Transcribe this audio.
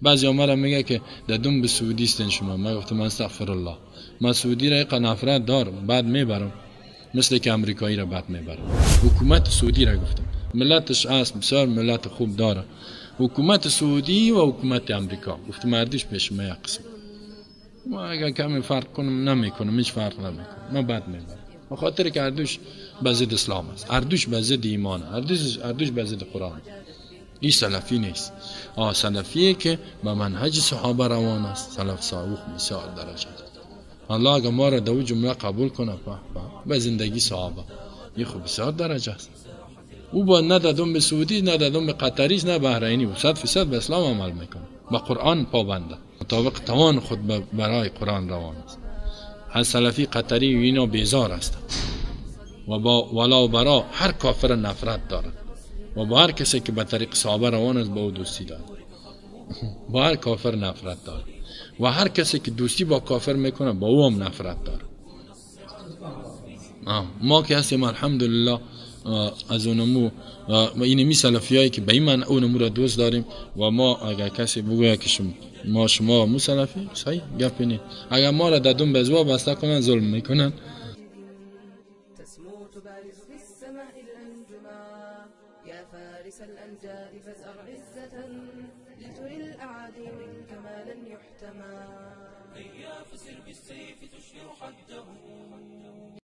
بعضی مرا میگه که ددم به سعودی استن شما. من گفتم استغفر الله، من سعودی را یک نفرت دارم، بعد میبرم، مثل که امریکایی را بعد میبرم. حکومت سعودی را گفتم، ملتش است بسیار ملت خوب داره، حکومت سعودی و حکومت امریکا، گفتم مردیش پیش ما یک قسم. ما اگر کمی فرق کنم نمیکنم، هیچ فرق نمیکنم، ما بعد میبرم، به خاطر که اردوش به ضد اسلام است، اردوش به ضد ایمان، اردوش به ضد قرآن. این سلفی نیست. سلفیه که به منهج صحابه روان است، سلف صالح بسیار درجه داره. الله اگر ما را دو جمله قبول کنه به زندگی صحابه، این خب بسیار درجه است. او با نه دادم به سعودی، نه دادم به قطری، نه بحرینی، 100% به اسلام عمل میکنه، به قرآن پابنده، مطابق توان خود برای قرآن روان است. از سلفی قطری و اینا بیزار هستند و با ولا و برا هر کافر نفرت دارد و با هر کسی که به طریق صحابه روان است با او دوستی دارد. با هر کافر نفرت دارد و هر کسی که دوستی با کافر میکنه با او هم نفرت دارد. ما که هستیم الحمدلله از اونمو اینمی سلفی هایی که به این من اونمو را دوست داریم و ما اگر کسی بگوید که ما شما مو سلفی، صحیح گپی نیست. اگر ما را ددون به زوا بسته کنن ظلم میکنن. هيا فسر بالسيف تشهر حده.